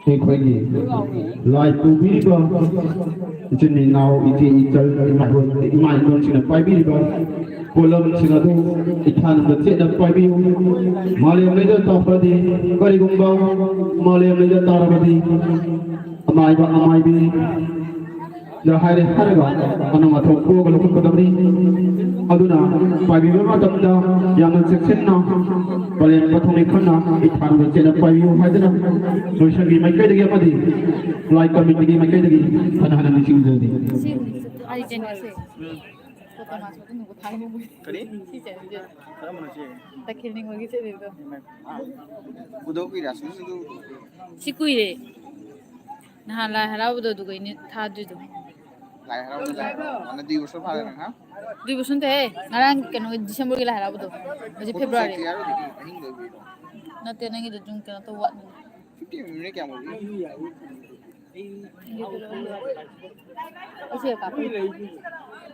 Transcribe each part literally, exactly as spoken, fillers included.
ꯑꯩꯈꯣꯏꯒꯤ ꯂꯥꯏ ꯄꯨꯕꯤꯔꯤꯕ ꯏꯆꯤꯟ ꯏꯅꯥꯎ, ꯏꯆꯦ ꯏꯆꯜ, ꯏꯃꯥ ꯏꯕꯣꯟ, ꯏꯃꯥ ꯏꯕꯣꯟꯁꯤꯡꯅ ꯄꯥꯏꯕꯤꯔꯤꯕ ꯄꯣꯠꯂꯝꯁꯤꯡ ꯑꯗꯨ ꯏꯊꯥꯅꯨꯡꯗ ꯆꯦꯠꯅ ꯄꯥꯏꯕꯤꯌꯨ꯫ ꯃꯥꯂꯦꯝ ꯂꯩꯗ ꯇꯥꯔꯕꯗꯤ, ꯀꯔꯤꯒꯨꯝꯕ ꯃꯥꯂꯦꯝ ꯂꯩꯗ ꯇꯥꯔꯕꯗꯤ, ꯑꯃꯥꯏꯕ ꯑꯃꯥꯏꯕꯤ ꯗ ꯍꯥꯏꯔꯦ ꯍꯥꯏꯔꯒ ꯑꯅꯧ ꯑꯊꯣꯛ ꯄꯣꯛꯑꯒ ꯂꯧꯈꯠꯀꯗꯕꯅꯤ꯫ ꯑꯗꯨꯅ ꯄꯥꯏꯕꯤꯕ ꯃꯇꯝꯗ ꯌꯥꯝꯅ ꯆꯦꯛꯁꯤꯟꯅ ꯄꯂꯦꯝ ꯄꯊꯧꯅꯤ ꯈꯟꯅ ꯏꯊꯥꯅꯨꯡꯗ ꯆꯦꯠꯅ ꯄꯥꯏꯕꯤꯌꯨ ꯍꯥꯏꯗꯨꯅ ꯂꯣꯏꯁꯪꯒꯤ ꯃꯥꯏꯀꯩꯗꯒꯤ ꯑꯃꯗꯤ ꯈꯨꯠꯂꯥꯏ ꯀꯃꯤꯇꯤꯒꯤ ꯃꯥꯏꯀꯩꯗꯒꯤ ꯍꯟꯅ ꯍꯟꯅ ꯅꯤꯡꯁꯤꯡꯖꯔꯤ꯫ ꯁꯤ ꯍꯥꯏꯖꯅꯤꯡꯉꯁꯦ꯫ ꯐꯣꯇꯣ ꯃꯥꯁꯨ ꯑꯗꯨꯝ ꯅꯨꯡꯉꯥꯏ꯫ ꯀꯔꯤ? ꯁꯤ ꯆꯦꯟꯁꯦ꯫ ꯀꯔꯝꯕꯅꯣ ꯁꯤ? ꯇꯈꯦꯜ ꯅꯤꯉꯣꯜꯒꯤ ꯆꯦꯟꯁꯦ꯫ ꯎꯗꯧ ꯀꯨꯏꯔꯦ, ꯑꯁ, ꯃꯁꯤꯗꯨ꯫ ꯁꯤ ꯀꯨꯏꯔꯦ꯫ ꯅꯍꯥꯟ ꯂꯥꯏ ꯍꯔꯥꯎꯕꯗꯣ ꯑꯗꯨꯒꯩꯅꯦ ꯊꯥꯗ꯭ꯔꯤꯗꯣ꯫ ꯂꯥꯏ ꯍꯔꯥꯎꯕ, ꯂꯥꯏ ꯍꯔꯥꯎꯕ꯫ ꯃꯥꯅ ꯗꯤꯕꯣꯔꯁ ꯐꯥꯔꯦ ꯅꯪ, ꯍꯥ? ꯗꯤꯕꯣꯔꯁ ꯅꯠꯇꯦꯍꯦ꯫ ꯉꯔꯥꯡ ꯀꯩꯅꯣ, ꯗꯤꯁꯦꯝꯕꯔꯒꯤ ꯂꯥꯏ ꯍꯔꯥꯎꯕꯗꯣ꯫ ꯍꯧꯖꯤꯛ ꯐꯦꯕ꯭ꯔꯨꯋꯥꯔꯤ꯫ ꯅꯠꯇꯦ, ꯅꯪꯒꯤꯗꯣ ꯖꯨꯟ ꯀꯩꯅꯣ ꯇꯧꯕ ꯋꯥꯠꯂꯤ꯫ ꯐꯤꯐꯇꯤ ꯃꯤꯅꯤꯠ ꯀꯌꯥꯝ ꯑꯣꯏꯔꯤ? ꯑꯩꯁꯦ ꯀꯥꯞꯄꯤ꯫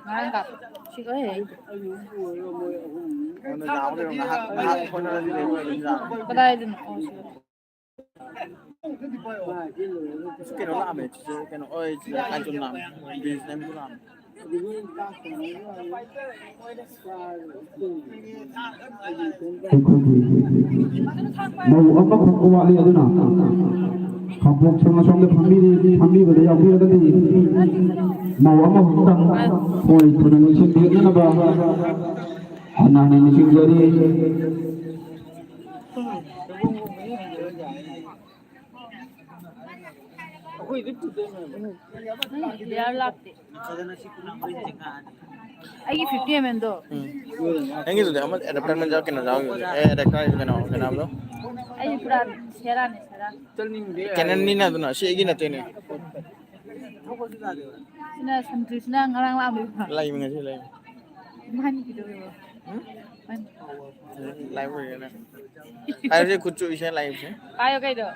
ꯉꯔꯥꯡ ꯀꯥꯞꯄꯤ꯫ ꯁꯤ ꯂꯣꯏ ꯍꯦꯛ꯫ ꯑꯩꯉꯣꯟꯗ ꯂꯥꯛꯑꯣ ꯀꯩꯅꯣ, ꯉꯥꯏꯍꯥꯛ, ꯉꯥꯏꯍꯥꯛ ꯍꯣꯠꯅꯔꯁꯤ ꯀꯩꯅꯣ, ꯑꯩꯈꯣꯏ ꯑꯗꯨꯝ ꯂꯥꯛꯑꯣ꯫ ꯀꯗꯥꯏꯗꯅꯣ? ꯑꯣ, ꯁꯤ꯫ ꯀꯩꯅꯣ ꯂꯥꯛꯑꯝꯃꯦ, ꯆꯤꯆꯦ, ꯀꯩꯅꯣ, ꯍꯣꯏ, ꯆꯤꯆꯦ ꯀꯥꯏꯆꯨꯝ ꯂꯥꯛꯑꯝꯃꯦ, ꯕꯤꯖꯤꯅꯦꯁ ꯂꯥꯛꯑꯝꯃꯦ꯫ ꯑꯩꯈꯣꯏꯒꯤ ꯃꯧ ꯑꯃꯈꯛ ꯋꯥꯠꯂꯤ, ꯑꯗꯨꯅ ꯈꯥꯡꯄꯣꯛ ꯁꯪ ꯑꯁꯣꯝꯗ ꯐꯝꯕꯤꯔꯤ, ꯐꯝꯕꯤꯕꯗ ꯌꯥꯎꯕꯤꯔꯒꯗꯤ ꯃꯧ ꯑꯃꯈꯛꯇꯪ ꯍꯣꯏ ꯊꯨꯅ ꯂꯣꯏꯁꯤꯟꯕꯤꯅꯅꯕ ꯍꯟꯅ ꯍꯟꯅ ꯅꯤꯡꯁꯤꯡꯖꯔꯤ꯫ ꯑꯩꯒꯤ ꯐꯤꯐꯇꯤ ꯑꯦꯝ ꯑꯦꯜꯗꯣ꯫ ꯎꯝ꯫ ꯅꯪꯒꯤꯗꯨꯗꯤ ꯑꯃ ꯑꯦꯗꯥꯞꯇꯔ ꯑꯃ ꯌꯥꯎ-, ꯀꯩꯅꯣ ꯌꯥꯎꯔꯤꯗꯨꯗꯤ꯫ ꯑꯦ, ꯑꯦꯗꯥꯞꯇꯔ ꯍꯥꯏꯁꯦ ꯀꯩꯅꯣ, ꯀꯩꯅꯣ ꯍꯥꯏꯕꯗꯣ? ꯑꯩꯗꯤ ꯄꯨꯔꯥ ꯁꯦꯔꯥꯅꯦ, ꯁꯦꯔꯥ꯫ ꯀꯦꯅꯟꯅꯤꯅ ꯑꯗꯨꯅ, ꯁꯤ ꯑꯩꯒꯤ ꯅꯠꯇꯦꯅꯦ꯫ ꯁꯤꯅ ꯁꯟꯇ꯭ꯔꯤꯁꯤꯅ ꯉꯔꯥꯡ ꯂꯥꯛꯑꯝꯃꯦꯕ꯫ ꯂꯩꯕ ꯉꯁꯤ ꯂꯩ꯫ ꯃꯥꯅꯤ ꯀꯩꯗꯧꯋꯦꯕ? ꯎꯝ? ꯃꯥꯅꯤ꯫ ꯂꯥꯏꯕ ꯑꯣꯏꯒꯦꯔꯥ? ꯍꯥꯏꯔꯁꯦ, ꯈꯨꯠ ꯆꯨꯏꯁꯦ ꯂꯥꯏꯕꯁꯦ꯫ ꯄꯥꯏꯌꯣ ꯀꯩꯅꯣ?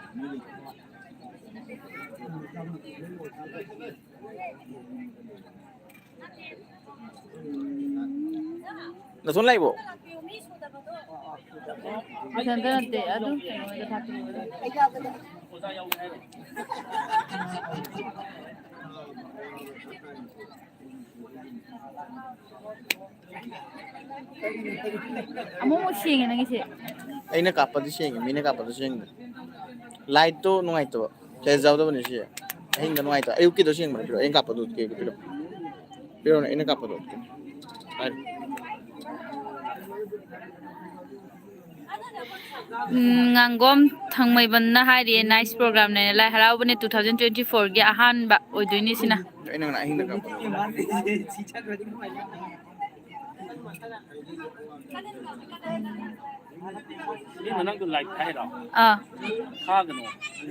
ꯅꯊꯣꯟ ꯂꯥꯛꯏꯕꯣ? ꯏꯊꯟꯇ ꯅꯠꯇꯦ, ꯑꯗꯨꯝ ꯀꯩꯅꯣ ꯍꯣꯏꯗ ꯊꯥꯛꯄꯤꯌꯨ꯫ ꯑꯃꯨꯛ ꯑꯃꯨꯛ ꯁꯦꯡꯉꯦ ꯅꯪꯒꯤꯁꯦ꯫ ꯑꯩꯅ ꯀꯥꯞꯄꯗꯤ ꯁꯦꯡꯉꯦ, ꯃꯤꯅ ꯀꯥꯞꯄꯗꯤ ꯁꯦꯡꯗꯦ꯫ ꯂꯥꯏꯠꯇꯣ ꯅꯨꯡꯉꯥꯏꯇꯕ, ꯐꯦꯁ ꯌꯥꯎꯗꯕꯅꯦ ꯁꯤ꯫ ꯑꯍꯤꯡꯗ ꯅꯨꯡꯉꯥꯏꯇꯕ꯫ ꯑꯌꯨꯛꯀꯤꯗꯣ ꯁꯦꯡꯕꯅꯦ, ꯄꯤꯔꯛꯑꯣ꯫ ꯑꯩꯅ ꯀꯥꯞꯄꯗꯣ ꯎꯠꯀꯦ, ꯄꯤꯔꯛꯑꯣ꯫ ꯄꯤꯔꯛꯑꯣꯅꯦ, ꯑꯩꯅ ꯀꯥꯞꯄꯗꯣ ꯎꯠꯀꯦ꯫ ꯍꯥꯏ꯫ ꯎꯝ, ꯉꯥꯡꯒꯣꯝ ꯊꯥꯡꯃꯩꯕꯟꯅ ꯍꯥꯏꯔꯤꯌꯦ, nice program ꯅꯦ꯫ ꯂꯥꯏ ꯍꯔꯥꯎꯕꯅꯦ, two thousand twenty four ꯒꯤ ꯑꯍꯥꯟꯕ ꯑꯣꯏꯗꯣꯏꯅꯤ ꯁꯤꯅ꯫ ꯑꯩꯅ ꯉꯔꯥꯡ ꯑꯍꯤꯡꯗ ꯀꯥꯞꯄꯗꯣ꯫ ꯏꯕꯦꯝꯃ, ꯅꯪꯗꯣ live ꯊꯥꯏꯔꯣ? ꯑꯥ꯫ ꯊꯥꯒꯅꯣ꯫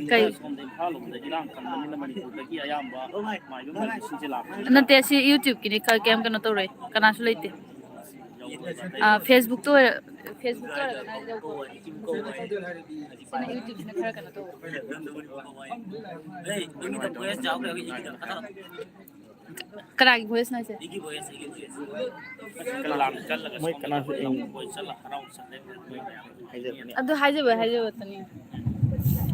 ꯀꯩ? ꯁꯣꯝꯗ ꯏꯝꯐꯥꯜ ꯂꯣꯝꯗ ꯏꯔꯥꯡ ꯀꯟꯕꯅꯤꯅ ꯃꯅꯤꯄꯨꯔꯗꯒꯤ ꯑꯌꯥꯝꯕ ꯃꯥꯏꯕ ꯃꯥꯏꯕꯤꯁꯤꯡꯁꯦ ꯂꯥꯛꯄꯅꯤꯅ꯫ ꯅꯠꯇꯦ, ꯑꯁꯤ YouTube ꯀꯤꯅꯤ, ꯀ-, ꯀꯩꯝ ꯀꯩꯅꯣ ꯇꯧꯔꯣꯏ, ꯀꯅꯥꯁꯨ ꯂꯩꯇꯦ꯫ ꯑꯥ, Facebook ꯇ ꯑꯣꯏꯔ-, Facebook ꯇ ꯑꯣꯏꯔꯒꯅ ꯌꯧꯕ꯫ ꯁꯤꯅ YouTube ꯁꯤꯅ ꯈꯔ ꯀꯩꯅꯣ ꯇꯧꯕ꯫ ꯀꯅꯥꯒꯤ voice ꯅꯣ ꯍꯥꯏꯁꯦ? ꯃꯣꯏ ꯀꯅꯥꯁꯨ ꯌꯦꯡ-, ꯍꯥꯏꯖꯕꯅꯦ꯫ ꯑꯗꯨ ꯍꯥꯏꯖꯕ, ꯍꯥꯏꯖꯕꯇꯅꯤ꯫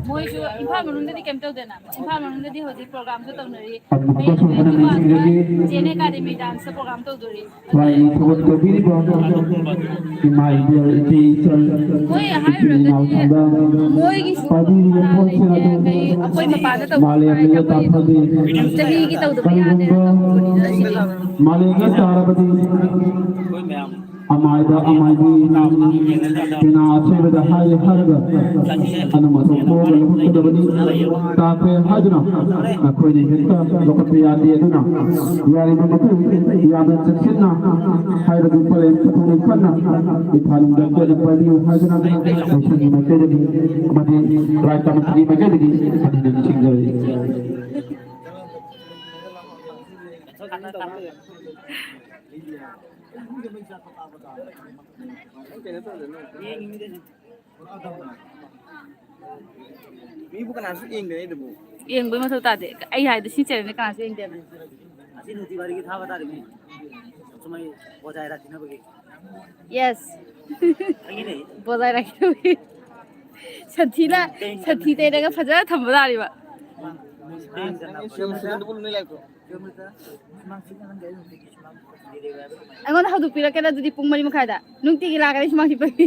ꯃꯣꯏꯁꯨ ꯏꯝꯐꯥꯜ ꯃꯅꯨꯡꯗꯗꯤ ꯀꯩꯝ ꯇꯧꯗꯦꯅ꯫ ꯏꯝꯐꯥꯜ ꯃꯅꯨꯡꯗꯗꯤ ꯍꯧꯖꯤꯛ program ꯁꯨ ꯇꯧꯅꯔꯤ꯫ ꯑꯃꯨꯛꯀꯁꯨ ꯍꯌꯦꯡ ꯍꯟꯅ ꯇ꯭ꯋꯦꯟꯇꯤ ꯋꯥꯟꯗ ꯅꯤꯡꯁꯤꯡꯖꯒꯦ꯫ J N A academy dance ꯇ program ꯇꯧꯗꯣꯔꯤ꯫ ꯂꯥꯏꯅꯤꯡ ꯊꯧꯒꯜ ꯇꯧꯕꯤꯔꯤꯕ ꯏꯃꯥ ꯏꯕꯦꯜ ꯏꯆꯦ ꯏꯆꯜ ꯃꯣꯏ ꯏꯆꯤꯟ ꯏꯅꯥꯎ ꯍꯥꯏꯔꯨꯔꯒꯗꯤ ꯊꯥꯗ ꯃꯣꯏꯒꯤꯁꯨ ꯄꯥꯏꯕꯤꯔꯤꯕ ꯀꯅꯥ ꯄꯣꯠꯁꯦ ꯂꯩꯇꯦ, ꯑꯗꯨ ꯀꯩ ꯑꯩꯈꯣꯏ ꯃꯄꯥꯟꯗ ꯇꯧꯕ ꯃꯥꯂꯦꯝ ꯃꯉꯥꯏꯔꯦ, ꯑꯁꯤꯗ ꯑꯩꯈꯣꯏ ꯇꯥꯛꯄꯗꯤ ꯆꯍꯤꯒꯤ ꯇꯧꯗꯕ ꯌꯥꯗꯦꯅ ꯀꯔꯤꯒꯨꯝꯕ ꯇꯧꯕꯅꯤꯗ ꯁꯤꯗꯤ꯫ ꯃꯥꯂꯦꯝꯗ ꯇꯥꯔꯕꯗꯤ ꯑꯃꯥꯏꯕ ꯑꯃꯥꯏꯕꯤ ꯄꯦꯅꯥ ꯑꯁꯣꯏꯕꯗ ꯍꯥꯏꯔꯦ ꯍꯥꯏꯔꯒ ꯑꯗꯨꯝ ꯑꯗꯨꯝ ꯊꯣꯛꯑꯒ ꯂꯧꯈꯠꯀꯗꯕꯅꯤ꯫ ꯇꯥꯈ꯭ꯔꯦ ꯍꯥꯏꯗꯨꯅ ꯅꯈꯣꯏꯅ ꯍꯦꯛꯇ ꯂꯧꯈꯠꯄ ꯌꯥꯗꯦ꯫ ꯑꯗꯨꯅ ꯌꯥꯔꯤꯕ ꯃꯈꯩ ꯌꯥꯝꯅ ꯆꯦꯛꯁꯤꯟꯅ ꯍꯥꯏꯕꯗꯤ ꯄꯔꯦꯡ ꯄꯊꯨꯡ ꯂꯦꯞꯈꯠꯅ ꯏꯝꯐꯥꯜ ꯅꯨꯡꯗ ꯀꯣꯏꯅ ꯄꯥꯏꯕꯤꯌꯨ ꯍꯥꯏꯗꯨꯅ ꯂꯣꯏꯁꯪꯒꯤ ꯃꯥꯏꯀꯩꯗꯒꯤ ꯑꯃꯗꯤ ꯔꯥꯏ ꯀꯃꯤꯇꯤꯒꯤ ꯃꯥꯏꯀꯩꯗꯒꯤ ꯍꯟꯅ ꯍꯟꯅ ꯅꯤꯡꯁꯤꯡꯖꯔꯤ꯫ ꯃꯤꯕꯨ ꯀꯅꯥꯁꯨ ꯌꯦꯡꯗꯦ ꯑꯗꯨꯕꯨ꯫ ꯌꯦꯡꯕꯩ ꯃꯊꯧ ꯇꯥꯗꯦ꯫ ꯑꯩ ꯍꯥꯏꯗꯤ ꯁꯤ channel ꯁꯦ ꯀꯅꯥꯁꯨ ꯌꯦꯡꯗꯦ ꯍꯥꯏꯕꯅꯤ꯫ ꯑꯁꯤ ꯅꯨꯡꯇꯤ ꯋꯥꯔꯤꯒꯤ ꯊꯥꯕ ꯇꯥꯔꯦ ꯃꯤ꯫ ꯁꯨꯃꯥꯏ ꯕꯣꯖꯥꯏ ꯔꯥꯊꯤꯅꯕꯒꯤ꯫ Yes. ꯕꯣꯖꯥꯏ ꯂꯥꯛꯀꯗꯧꯔꯤ꯫ ꯁꯟꯊꯤꯅ, ꯁꯟꯊꯤ ꯇꯩꯔꯒ ꯐꯖꯅ ꯊꯝꯕ ꯇꯥꯔꯤꯕ꯫ ꯑꯩꯉꯣꯟꯗ ꯍꯧꯗꯣꯛꯄꯤꯔꯛꯀꯦꯔꯥ ꯑꯗꯨꯗꯤ ꯄꯨꯡ ꯃꯔꯤ ꯃꯈꯥꯏꯗ? ꯅꯨꯡꯇꯤꯒꯤ ꯂꯥꯛꯀꯅꯤ ꯁꯨꯃꯥꯡ ꯁꯤꯠꯄꯒꯤ꯫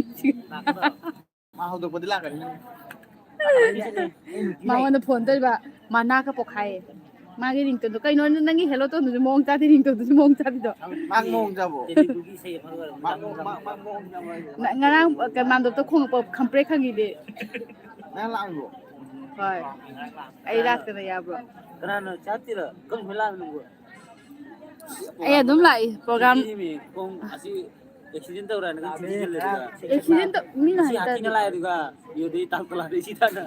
ꯃꯥ ꯍꯧꯗꯣꯛꯄꯗꯤ ꯂꯥꯛꯀꯅꯤ꯫ ꯃꯉꯣꯟꯗ ꯐꯣꯟ ꯇꯧꯔꯤꯕ, ꯃꯅꯥ ꯀ ꯄꯣꯛꯈꯥꯏꯌꯦ꯫ ꯃꯥꯒꯤ ꯔꯤꯡꯇꯣꯟꯗꯣ ꯀꯩꯅꯣ, ꯅꯪꯒꯤ ꯍꯦꯜꯂꯣ ꯇꯣꯟꯗꯨꯁꯨ ꯃꯑꯣꯡ ꯆꯥꯗꯦ, ꯔꯤꯡꯇꯣꯟꯗꯨꯁꯨ ꯃꯑꯣꯡ ꯆꯥꯗꯦꯗꯣ꯫ ꯃꯥ ꯃꯑꯣꯡ ꯆꯥꯕꯣ? ꯃꯥ ꯃꯑꯣꯡ ꯆꯥꯕꯣ ꯍꯥꯏꯁꯦ? ꯅ-, ꯉꯔꯥꯡ, ꯑ, ꯀ-, ꯃꯥꯝꯗꯣꯞꯇ ꯈꯣꯡꯉꯛꯄ ꯈꯝꯄ꯭ꯔꯦꯛ ꯈꯪꯉꯤꯗꯤ꯫ ꯅꯪ ꯂꯥꯛꯑꯝꯕ꯭ꯔꯣ? ꯍꯣꯏ꯫ ꯑꯩ ꯂꯥꯛꯇꯅ ꯌꯥꯕ꯭ꯔꯣ? ꯀꯅꯥꯅꯣ ꯆꯥꯠꯇꯤꯔ? ꯀꯔꯝ ꯀꯥꯟ ꯂꯥꯛꯑꯝꯃꯤꯅꯣ? ꯑꯩ ꯑꯗꯨꯝ ꯂꯥꯛꯏ, program꯫ ꯅꯨꯄꯤꯅꯦꯃꯤ, ꯈꯣꯡ ꯑꯁꯤ accident ꯇꯧꯔꯦꯅ ꯀꯟꯅ ꯊꯤꯟꯖꯤꯜꯂꯦ ꯑꯗꯨꯒ꯫ Accident ꯇꯧ-, ꯃꯤꯅ ꯉꯁꯤ ꯍꯥꯏꯇꯥꯔꯗꯤ꯫ ꯍꯥꯡꯆꯤꯠꯅ ꯂꯥꯛꯑꯦ ꯑꯗꯨꯒ ꯌꯨꯗꯩ ꯇꯥꯡꯈꯠꯂꯛꯑꯗꯤ ꯁꯤ ꯇꯥꯟꯅ꯫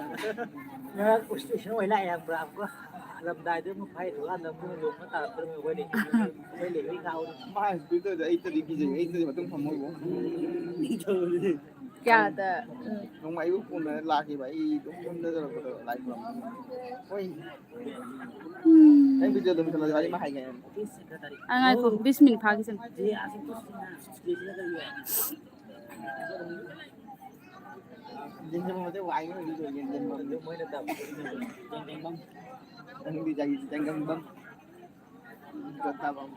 ꯉꯔꯥꯡ station ꯑꯣꯏ ꯂꯥꯛꯑꯦ ꯍꯥꯏꯕ꯭ꯔꯥ? ꯑꯃꯨꯛꯀ ꯍꯜꯂꯝꯗꯥꯏꯗ ꯑꯃꯨꯛ ꯐꯥꯏꯠ ꯊꯣꯛꯂꯛꯑꯒ ꯑꯃꯨꯛ ꯌꯣꯡꯅ ꯇꯥꯔꯛꯄꯗ ꯑꯩꯈꯣꯏ ꯂꯩ-, ꯑꯩꯈꯣꯏ ꯂꯩꯕꯩ ꯀꯥ ꯑꯣꯏꯅ꯫ ꯃꯥ ꯍꯧꯖꯤꯛꯇꯤ ꯑꯩ ꯇꯗꯤ ꯀꯤꯖꯩ, ꯑꯩ ꯇꯗꯤ ꯃꯇꯨꯡ ꯐꯝꯃꯣꯏꯕꯣ꯫ ꯀꯌꯥꯗ? ꯎꯝ꯫ ꯅꯣꯡꯃ ꯑꯌꯨꯛ ꯄꯨꯡꯗ ꯂꯥꯛꯈꯤꯕ, ꯑꯩ ꯑꯗꯨꯝ ꯌꯨꯝꯗ ꯂꯩꯔꯛꯄꯗꯣ ꯂꯥꯏ ꯈꯨꯔꯨꯝꯕ꯫ ꯍꯣꯏ꯫ ꯅꯪ video ꯑꯗꯨꯝ ꯆꯠꯂꯣ, ꯋꯥꯔꯤ ꯑꯃ ꯍꯥꯏꯒꯦ꯫ ꯑ, ꯉꯥꯏꯈꯣ, ꯕꯤꯁ ꯃꯤꯅꯤꯠ ꯐꯥꯈꯤꯁꯅꯨ꯫ ꯅꯪꯗꯤ ꯖꯪ-, ꯖꯪꯒꯝꯕꯝ꯫ ꯖꯣꯠꯇꯥꯕꯝ꯫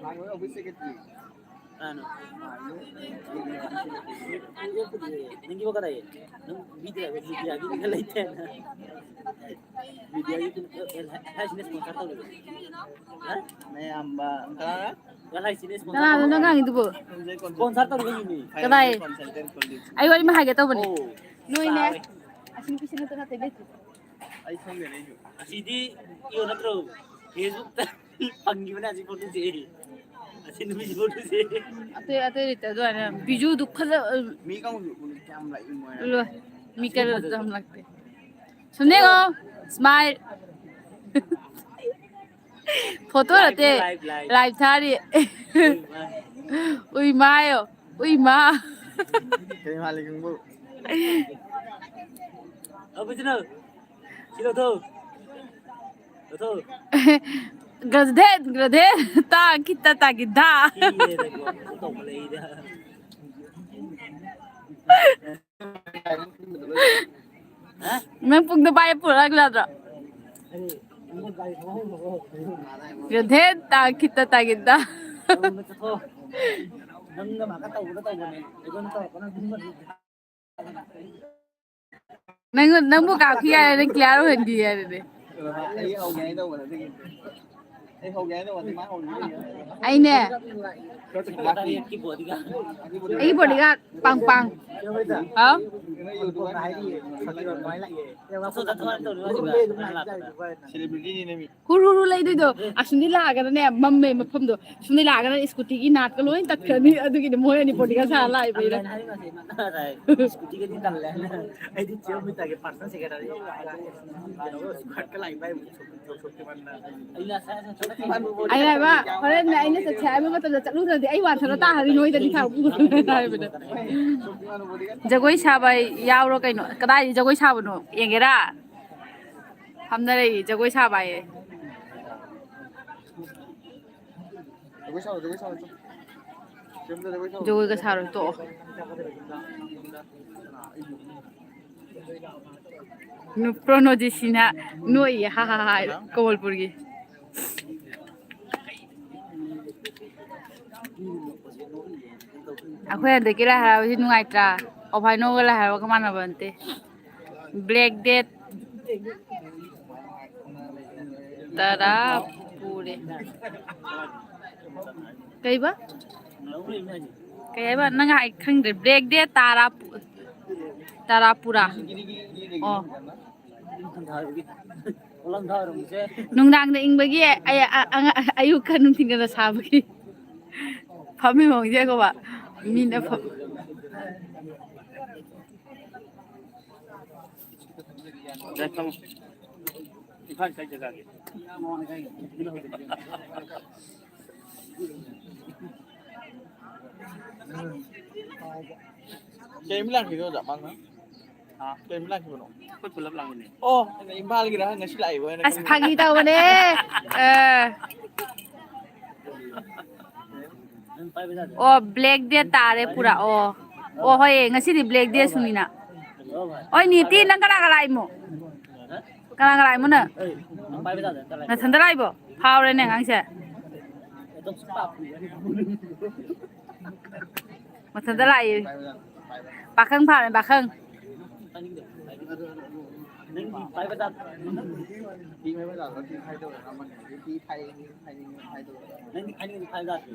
ꯃꯥꯅꯣ ꯑꯩꯈꯣꯏ secretary꯫ ꯀꯅꯥꯅꯣ? ꯅꯪꯒꯤ ꯀꯗꯥꯏ? ꯅꯪ video ꯍꯥꯏꯕ video ꯍꯥꯏꯕ ꯂꯩꯇꯦ꯫ Videoꯒꯤ ꯍꯥꯏꯁꯤꯅ sponsor ꯇꯧꯔꯤꯕ꯫ ꯍꯥ? ꯃꯌꯥꯝꯕ ꯀꯅꯥꯅ? ꯀꯅꯥꯅꯣ ꯅꯪ ꯉꯥꯡꯉꯤꯗꯨꯕꯨ? Sponsor ꯇꯧꯔꯤꯕ ꯃꯤꯅꯤ꯫ ꯀꯗꯥꯏ? Consultant ꯀꯣꯂꯤꯛ꯫ ꯑꯩ ꯋꯥꯔꯤ ꯑꯃ ꯍꯥꯏꯒꯦ ꯇꯧꯕꯅꯦ꯫ ꯑꯣ꯫ ꯅꯣꯏꯅꯦ꯫ ꯇꯥꯔꯦ꯫ ꯑꯁꯤ ꯅꯨꯄꯤꯁꯤ ꯅꯠꯇꯅ ꯑꯇꯩ ꯂꯩꯇꯦ꯫ ꯑꯩ ꯈꯪꯗꯦꯅꯦ ꯑꯩꯁꯨ꯫ ꯑꯁꯤꯗꯤ ꯏꯌꯣ ꯅꯠꯇ꯭ꯔꯣ? Facebookꯇ ꯐꯪꯈꯤꯕꯅꯦ ꯑꯁꯤ photoꯁꯦ꯫ ꯑꯁꯤ ꯅꯨꯄꯤꯁꯤ photoꯁꯦ꯫ ꯑꯇꯩ, ꯑꯇꯩ ꯂꯩꯇꯦ ꯑꯗꯨꯃꯥꯏꯅ꯫ ꯕꯤꯖꯨꯗꯨ ꯐꯖ-, ꯃꯤ ꯀꯥꯡꯕꯨꯁꯨ ꯀꯌꯥꯝ ꯂꯥꯛꯏ ꯃꯣꯏ꯫ ꯂꯣꯏ꯫ ꯃꯤ ꯀꯩꯅꯣ ꯌꯥꯝ ꯂꯥꯛꯇꯦ꯫ ꯁꯨꯝꯅꯦꯉꯣ, smile꯫ Photo ꯅꯠꯇꯦ, live, live, live꯫ Live ꯊꯥꯔꯤ꯫ ꯎꯏ ꯃꯥ꯫ ꯎꯏ ꯃꯥ ꯍꯥꯏꯌꯣ꯫ ꯎꯏ ꯃꯥ꯫ ꯀꯩ ꯃꯥꯜꯂꯤ ꯈꯪꯕ꯭ꯔꯣ? ꯑ, ꯕꯤꯖꯨꯅ꯫ ꯁꯤ ꯂꯧꯊꯣꯛ꯫ ꯂꯧꯊꯣꯛ꯫ ꯒ꯭ꯔꯙꯦꯟ, ꯒ꯭ꯔꯙꯦꯟ, ꯇꯥ ꯈꯤꯇ ꯇꯥꯒꯤꯗꯥ꯫ ꯅꯪ ꯄꯨꯡꯗꯣ ꯄꯥꯏꯔ ꯄꯨꯔꯛꯂꯛ ꯌꯥꯗ꯭ꯔꯣ? ꯒ꯭ꯔꯙꯦꯟ, ꯇꯥ ꯈꯤꯇ ꯇꯥꯒꯤꯗꯥ꯫ ꯅꯪ, ꯅꯪꯕꯨ ꯀꯥꯞꯈꯤ ꯍꯥꯏꯔꯦ, ꯅꯪ clear ꯑꯣꯏꯍꯟꯈꯤ ꯍꯥꯏꯔꯦꯅꯦ꯫ ꯑꯩ ꯍꯧꯒꯦ ꯍꯥꯏꯅ ꯇꯧꯕꯅꯦ, ꯑꯗꯨꯒꯤ꯫ ꯑꯩ ꯍꯧꯒꯦ ꯍꯥꯏꯅ ꯇꯧꯕꯅꯦ, ꯃꯥ ꯍꯧꯒꯦ꯫ ꯑꯩꯅꯦ꯫ ꯑꯩꯒꯤ bodyguard ꯄꯥꯡ ꯄꯥꯡ꯫ ꯍꯥꯎ? Celebrityꯅꯤꯅꯦ ꯃꯤ꯫ ꯍꯨꯔꯨ ꯍꯨꯔꯨ ꯂꯩꯗꯣꯏꯗꯣ꯫ ꯑꯁꯨꯝꯗꯤ ꯂꯥꯛꯑꯒꯅꯅꯦ, ꯃꯝꯃꯦ ꯃꯐꯝꯗꯣ꯫ ꯁꯨꯝꯗꯤ ꯂꯥꯛꯑꯒꯅ scootyꯒꯤ ꯅꯥꯠꯀ ꯂꯣꯏ ꯇꯠꯈ꯭ꯔꯅꯤ꯫ ꯑꯗꯨꯒꯤꯗꯤ ꯃꯣꯏ ꯑꯅꯤ bodyguard ꯁꯥꯔ ꯂꯥꯛꯏꯕꯩꯅꯦ꯫ Scootyꯒꯗꯤ ꯇꯜꯂꯦ꯫ ꯑꯩꯗꯤ ꯆꯦ ꯑꯃꯤꯇꯥꯒꯤ personal secretary ꯀꯩꯅꯣꯒ ꯁꯨꯈꯠꯀ ꯂꯥꯛꯏ ꯚꯥꯏ꯫ ꯑꯩꯅ ꯍꯥꯏꯕ, ꯍꯣꯔꯦꯟꯅꯦ ꯑꯩꯅ ꯆꯠꯁꯦ ꯍꯥꯏꯕ ꯃꯇꯝꯗ ꯆꯠꯂꯨꯗ꯭ꯔꯗꯤ ꯑꯩ ꯋꯥꯟꯊꯔ ꯇꯥꯔꯅꯤ ꯅꯣꯏꯗꯗꯤ ꯊꯥꯔꯛꯄ ꯍꯥꯏꯕꯗ꯫ ꯖꯒꯣꯏ ꯁꯥꯕ ꯌꯥꯎꯔꯣ ꯀꯩꯅꯣ? ꯀꯗꯥꯏꯗ ꯖꯒꯣꯏ ꯁꯥꯕꯅꯣ? ꯌꯦꯡꯒꯦꯔꯥ? ꯐꯝꯅꯔꯛꯏ ꯖꯒꯣꯏ ꯁꯥꯕ ꯍꯥꯏꯌꯦ꯫ ꯖꯒꯣꯏ ꯁꯥꯔꯣ, ꯖꯒꯣꯏ ꯁꯥꯔꯣ, ꯆꯣ꯫ ꯁꯦꯝꯗ ꯖꯒꯣꯏ ꯁꯥꯔꯣ꯫ ꯖꯒꯣꯏꯒ ꯁꯥꯔꯣꯏ, ꯇꯣꯛꯑꯣ꯫ ꯅꯨ-, ꯄ꯭ꯔꯣꯅꯣꯗꯤꯁꯤꯅ ꯅꯣꯛꯏꯌꯦ, ꯍꯥ, ꯍꯥ, ꯍꯥ, ꯍꯥꯏꯔ, ꯀꯃꯜꯄꯨꯔꯒꯤ꯫ ꯑꯩꯈꯣꯏ ꯍꯟꯗꯛꯀꯤ ꯂꯥꯏ ꯍꯔꯥꯎꯕꯁꯤ ꯅꯨꯡꯉꯥꯏꯇ꯭ꯔꯥ? ꯑꯣꯐꯥꯏꯅꯣꯒ ꯂꯥꯏ ꯍꯔꯥꯎꯕꯒ ꯃꯥꯟꯅꯕ ꯅꯠꯇꯦ꯫ Black Death ꯇꯔꯥ ꯄꯨꯔꯦ꯫ ꯀꯩꯕ? ꯀꯩ ꯍꯥꯏꯕ? ꯅꯪ ꯍꯥꯏ ꯈꯪꯗ꯭ꯔꯦ꯫ Black Death ꯇꯔꯥ ꯄꯨ-, ꯇꯔꯥ ꯄꯨꯔꯥ꯫ ꯑꯣ꯫ ꯅꯨꯡꯗꯥꯡꯗ ꯏꯪꯕꯒꯤ ꯑꯩ-, ꯑ-, ꯑ-, ꯑꯌꯨꯛꯀ ꯅꯨꯡꯊꯤꯟꯒꯅ ꯁꯥꯕꯒꯤ꯫ ꯐꯝꯃꯤ ꯃꯑꯣꯡꯁꯦ ꯌꯦꯡꯉꯣꯕ꯫ ꯃꯤꯅ ꯐꯝ-, ꯏꯝꯐꯥꯜ ꯀꯥꯏ ꯖꯒꯥꯒꯤ? ꯀꯩ ꯂꯥꯛꯈꯤꯅꯣ ꯑꯣꯖꯥ ꯃꯥꯅ? ꯀꯩ ꯂꯥꯛꯈꯤꯕꯅꯣ? ꯑꯩꯈꯣꯏ ꯄꯨꯂꯞ ꯂꯥꯛꯃꯤꯟꯅꯩ꯫ ꯑꯣ, ꯑꯩꯅ ꯏꯝꯐꯥꯜꯒꯤꯔ ꯍꯪꯉ ꯁꯤ ꯂꯥꯛꯏꯕ ꯍꯥꯏꯅ ꯑꯁ, ꯈꯜꯂꯤ꯫ ꯐꯥꯒꯤ ꯇꯧꯕꯅꯦ꯫ ꯑ꯫ ꯑꯣ, black day ꯇꯥꯔꯦ ꯄꯨꯔꯥ꯫ ꯑꯣ꯫ ꯑꯣ, ꯍꯣꯏ, ꯉꯁꯤꯗꯤ black day ꯁꯨꯅꯤꯅ꯫ ꯍꯣꯏ, ꯅꯤꯇꯤ, ꯅꯪ ꯀꯅꯥ ꯀꯅꯥ ꯂꯥꯛꯏꯃꯣ? ꯀꯅꯥ ꯀꯅꯥ ꯂꯥꯛꯏꯃꯣ ꯅꯪ? ꯅꯊꯟꯗ ꯂꯥꯛꯏꯕꯣ? ꯐꯥꯎꯔꯦꯅꯦ ꯑꯉꯥꯡꯁꯦ꯫ ꯃꯊꯟꯇ ꯂꯥꯛꯏ꯫ ꯄꯥꯈꯪ ꯐꯥꯔꯦ, ꯄꯥꯈꯪ꯫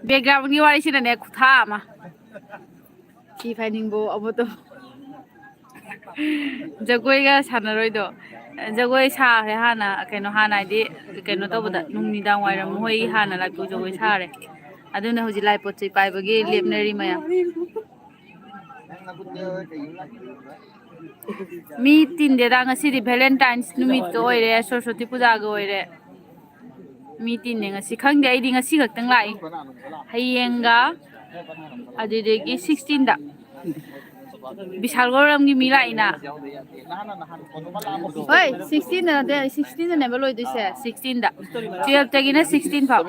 Background ꯒꯤ ꯋꯥꯔꯤꯁꯤꯅꯅꯦ ꯈꯨꯊꯥ ꯑꯃ꯫ ꯊꯤ ꯐꯥꯏꯅꯤꯡꯕ ꯑꯃ ꯇꯧ꯫ ꯖꯒꯣꯏꯒ ꯁꯥꯟꯅꯔꯣꯏꯗꯣ꯫ ꯖꯒꯣꯏ ꯁꯥꯈ꯭ꯔꯦ ꯍꯥꯟꯅ, ꯀꯩꯅꯣ, ꯍꯥꯟꯅ ꯍꯥꯏꯗꯤ ꯀꯩꯅꯣ ꯇꯧꯕꯗ, ꯅꯨꯃꯤꯗꯥꯡ ꯋꯥꯏꯔꯝ ꯃꯣꯏ ꯍꯥꯟꯅ ꯂꯥꯏꯄꯨ ꯖꯒꯣꯏ ꯁꯥꯔꯦ꯫ ꯑꯗꯨꯅ ꯍꯧꯖꯤꯛ ꯂꯥꯏ ꯄꯣꯠ ꯆꯩ ꯄꯥꯏꯕꯒꯤ ꯂꯦꯞꯅꯔꯤ ꯃꯌꯥꯝ꯫ ꯃꯤ ꯇꯤꯟꯗꯦꯗ, ꯉꯁꯤꯗꯤ Valentine's ꯅꯨꯃꯤꯠꯇ ꯑꯣꯏꯔꯦ, ꯁꯔꯁꯋꯇꯤ ꯄꯨꯖꯥꯒ ꯑꯣꯏꯔꯦ꯫ ꯃꯤ ꯇꯤꯟꯅꯦ ꯉꯁꯤ꯫ ꯈꯪꯗꯦ, ꯑꯩꯗꯤ ꯉꯁꯤ ꯈꯛꯇꯪ ꯂꯥꯛꯏ꯫ ꯍꯌꯦꯡꯒ ꯑꯗꯨꯗꯒꯤ sixteen ꯗ ꯕꯤꯁꯥꯜ ꯒꯣꯔꯝꯒꯤ ꯃꯤ ꯂꯥꯛꯏꯅ꯫ ꯍꯣꯏ, sixteen ꯗ ꯅꯠꯇꯦ, sixteen ꯗꯅꯦꯕ ꯂꯣꯏꯗꯣꯏꯁꯦ꯫ Sixteen ꯗ꯫ Twelve ꯇꯒꯤꯅ sixteen ꯐꯥꯎ꯫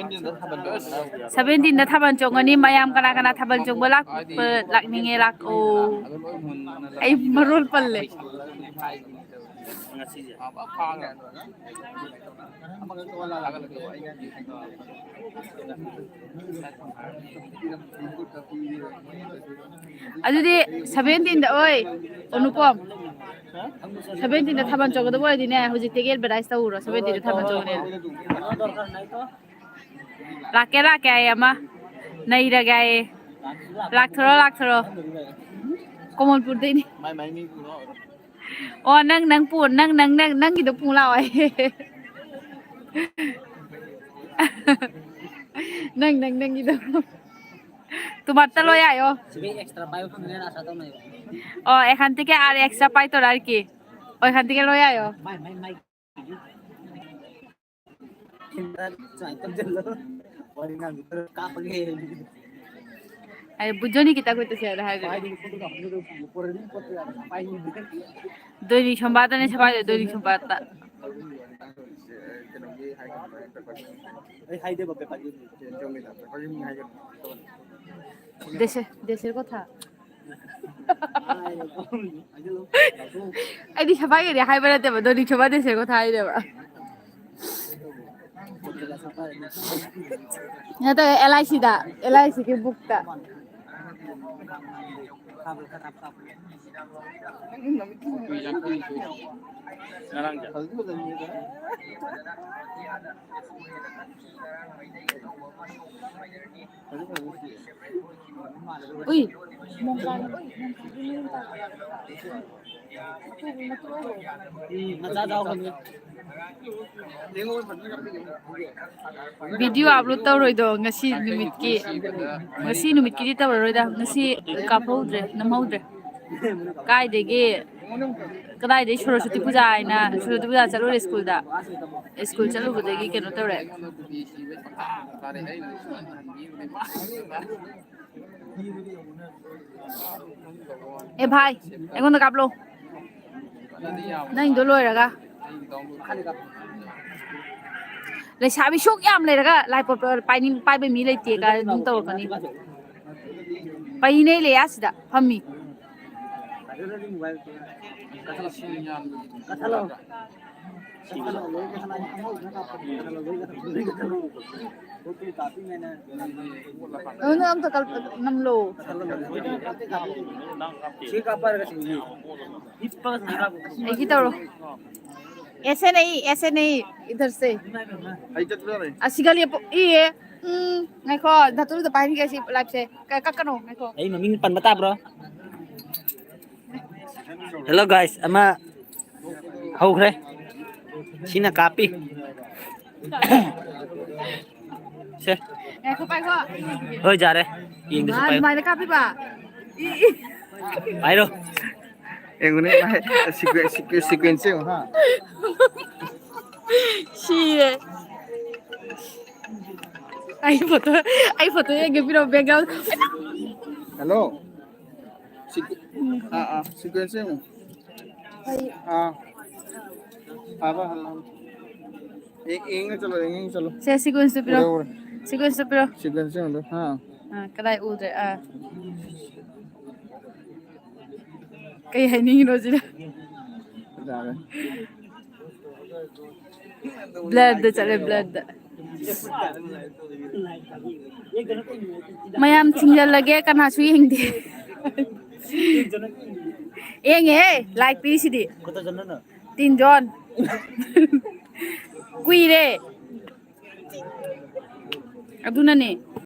Seventeen ꯗ ꯊꯥꯕꯜ ꯆꯣꯡꯒꯅꯤ꯫ ꯃꯌꯥꯝ ꯀꯅꯥ ꯀꯅꯥ ꯊꯥꯕꯜ ꯆꯣꯡꯕ ꯂꯥꯛꯄ, ꯂꯥꯛꯅꯤꯡꯉꯦ, ꯂꯥꯛꯑꯣ꯫ ꯑꯩ ꯃꯔꯣꯜ ꯄꯜꯂꯦ꯫ ꯑꯗꯨꯗꯤ seventeen ꯗ, ꯑꯣꯏ, ꯑꯅꯨꯄꯝ, seventeen ꯗ ꯊꯥꯕꯜ ꯆꯣꯡꯒꯗꯕ ꯑꯣꯏꯔꯗꯤꯅꯦ, ꯍꯧꯖꯤꯛꯇꯒꯤ advertise ꯇꯧꯔꯣ, seventeen ꯗ ꯊꯥꯕꯜ ꯆꯣꯡꯒꯅꯤ꯫ ꯂꯥꯛꯀꯦ, ꯂꯥꯛꯀꯦ ꯍꯥꯏꯌꯦ ꯑꯃ, ꯅꯩꯔꯒꯦ ꯍꯥꯏꯌꯦ꯫ ꯂꯥꯛꯊꯣꯔꯣ, ꯂꯥꯛꯊꯣꯔꯣ꯫ ꯀꯃꯜꯄꯨꯔꯗꯩꯅꯤ꯫ ꯑꯣ, ꯅꯪ, ꯅꯪ ꯄꯨ-, ꯅꯪ, ꯅꯪ, ꯅꯪ, ꯅꯪꯒꯤꯗꯣ ꯄꯨ ꯂꯥꯛꯑꯣ ꯍꯥꯏꯌꯦ꯫ ꯅꯪ, ꯅꯪ, ꯅꯪꯒꯤꯗꯣ꯫ তোমারটা লই আয়ো। ꯁꯤꯗꯩ extra ꯄꯥꯏꯕ ꯐꯪꯒꯅꯤꯅ ꯑꯥꯁꯥ ꯇꯧꯅꯩꯕ꯫ ꯑꯣ, এখান থেকে আর extra পাইতো আর কি। ওইখান থেকে লই আয়ো। ꯁꯨꯃꯥꯏꯅ ꯇꯧꯁꯤꯜꯂꯣ꯫ ꯋꯥꯔꯤ ꯉꯥꯡꯕꯗ ꯀꯥꯞꯄꯒꯦ꯫ ꯍꯥꯏ ꯕꯨꯖꯣꯅꯤ ꯈꯤꯇꯪ ꯈꯨꯠꯇ ꯁꯦ ꯍꯥꯏꯔꯦ꯫ ꯗꯣꯏꯅꯤ ꯁꯣꯝꯕꯥꯗꯅꯦ ꯁꯐꯥꯏꯗ ꯗꯣꯏꯅꯤ ꯁꯣꯝꯕꯥꯗ꯫ ꯑꯩ ꯍꯥꯏꯗꯦꯕ ꯄꯦꯄꯔ ꯗꯦꯁꯦ ꯗꯦꯁꯦ ꯀꯣꯊꯥ꯫ ꯑꯩꯗꯤ ꯁꯐꯥꯏꯒꯗꯤ ꯍꯥꯏꯕ ꯅꯠꯇꯦꯕ ꯗꯣꯏꯅꯤ ꯁꯣꯝꯕꯥ ꯗꯦꯁꯦ ꯀꯣꯊꯥ ꯍꯥꯏꯅꯦꯕ꯫ ꯅꯠꯇꯦ ꯑꯦꯜ ꯑꯥꯏ ꯁꯤꯗ ꯑꯦꯜ ꯑꯥꯏ ꯁꯤꯒꯤ ꯕꯨꯛꯇ꯫ ꯎꯏ꯫ ꯚꯤꯗꯤꯑꯣ ꯑꯞꯂꯣꯗ ꯇꯧꯔꯣꯏꯗꯣ ꯉꯁꯤ ꯅꯨꯃꯤꯠꯀꯤ꯫ ꯉꯁꯤ ꯅꯨꯃꯤꯠꯀꯤꯗꯤ ꯇꯧꯔꯔꯣꯏꯗ ꯉꯁꯤ ꯀꯥꯞꯍꯧꯗ꯭ꯔꯦ ꯅꯝꯍꯧꯗ꯭ꯔꯦ꯫ ꯀꯥꯏꯗꯒꯤ ꯀꯗꯥꯏꯗꯒꯤ ꯁꯣꯔꯣꯁꯇꯤ ꯄꯨꯖꯥ ꯍꯥꯏꯅ ꯁꯣꯔꯣꯁꯇꯤ ꯄꯨꯖꯥ ꯆꯠꯂꯨꯔꯦ ꯁ꯭ꯀꯨꯜꯗ꯫ ꯁ꯭ꯀꯨꯜ ꯆꯠꯂꯨꯕꯗꯒꯤ ꯀꯩꯅꯣ ꯇꯧꯔꯦ꯫ ꯑꯦ ꯚꯥꯏ ꯑꯩꯉꯣꯟꯗ ꯀꯥꯞꯂꯣ꯫ ꯅꯪꯗꯣ ꯂꯣꯏꯔꯒ꯫ ꯂꯩꯁꯥꯕꯤ ꯁꯨꯛ ꯌꯥꯝ ꯂꯩꯔꯒ ꯂꯥꯏ ꯄꯣꯠꯄ ꯄꯥꯏꯅꯤꯡ ꯄꯥꯏꯕ ꯃꯤ ꯂꯩꯇꯦ ꯀꯥꯏꯅ ꯑꯗꯨꯝ ꯇꯧꯔꯛꯀꯅꯤ꯫ ꯄꯩꯅꯦ ꯂꯩꯌꯥꯁꯤꯗ ꯐꯝꯃꯤ꯫ ꯑꯗꯨꯅ ꯑꯝꯇ ꯀꯜ- ꯅꯝꯂꯣ꯫ ꯑꯩꯒꯤ ꯇꯧꯔꯣ꯫ ꯑꯦꯁꯦ ꯅꯍꯤ ꯑꯦꯁꯦ ꯅꯍꯤ ꯏꯙꯔ ꯁꯦ꯫ ꯑꯩ ꯆꯠꯄ ꯌꯥꯔꯣꯏ꯫ ꯑꯁꯤꯒ ꯂꯦꯞꯄꯣ ꯏꯌꯦ꯫ ꯎꯝ ꯉꯥꯏꯈꯣ ꯙꯥꯇꯨꯗ ꯄꯥꯏꯍꯟꯒꯦ ꯁꯤ ꯂꯥꯏꯐꯁꯦ꯫ ꯀ- ꯀꯛꯀꯅꯣ ꯉꯥꯏꯈꯣ꯫ ꯑꯩ ꯃꯃꯤꯡ ꯄꯟꯕ ꯇꯥꯕ꯭ꯔꯣ? ꯍꯦꯜꯂꯣ ꯒꯥꯏꯁ ꯑꯃ ꯍꯧꯈ꯭ꯔꯦ꯫ ꯁꯤꯅ ꯀꯥꯞꯄꯤ꯫ ꯁꯦ꯫ ꯉꯥꯏꯈꯣ ꯄꯥꯏꯈꯣ꯫ ꯍꯣꯏ ꯌꯥꯔꯦ꯫ ꯌꯦꯡꯗꯁꯨ ꯃꯥ ꯄꯥꯏꯌꯨ꯫ ꯑꯗꯨꯃꯥꯏꯅ ꯀꯥꯞꯄꯤꯕ꯫ E, E. ꯄꯥꯏꯔꯣ꯫ ꯌꯦꯡꯉꯨꯅꯦ ꯃꯥꯏ ꯁꯤꯀ꯭ꯋꯦꯟ- ꯁꯤꯀ꯭ꯋꯦꯟ- ꯁꯤꯀ꯭ꯋꯦꯟꯁꯁꯦ ꯌꯦꯡꯉꯨ ꯍꯥ꯫ ꯁꯤꯔꯦ꯫ ꯑꯩ ꯐꯣꯇꯣ ꯑꯩ ꯐꯣꯇꯣ ꯌꯦꯡꯒꯦ ꯄꯤꯔꯛꯑꯣ ꯕꯦꯛꯒ꯭ꯔꯥꯎꯟ꯫ Hello. Sequ- ꯑꯥ ꯑꯥ, sequence ꯌꯦꯡꯉꯨ. ꯑꯥ, ꯐꯕ ꯍꯜꯂꯣ. ꯌꯦꯡ- ꯌꯦꯡꯉ ꯆꯠꯂꯣ, ꯌꯦꯡꯉ ꯆꯠꯂꯣ. ꯁꯦ, sequence ꯇꯨ ꯄꯤꯔꯣ꯫ ꯎꯔꯦ, ꯎꯔꯦ꯫ Sequence ꯇꯨ ꯄꯤꯔꯣ꯫ Sequence ꯌꯦꯡꯉꯨ꯫ ꯑꯥ꯫ ꯑꯥ, ꯀꯗꯥꯏ ꯎꯗ꯭ꯔꯦ? ꯑꯥ꯫ ꯀꯩ ꯍꯥꯏꯅꯤꯡꯉꯤꯅꯣ ꯁꯤꯅ? ꯌꯥꯔꯦ꯫ Blur ꯗ ꯆꯠꯂꯦ, blur ꯗ꯫ ꯃꯌꯥꯝ ꯊꯤꯡꯖꯜꯂꯒꯦ, ꯀꯅꯥꯁꯨ ꯌꯦꯡꯗꯦ꯫ ꯌꯦꯡꯉꯦꯍꯦ, like ꯄꯤꯁꯤꯗꯤ꯫ ꯇꯤꯟꯖꯣꯟ꯫ ꯀꯨꯏꯔꯦ꯫ ꯑꯗꯨꯅꯅꯦ꯫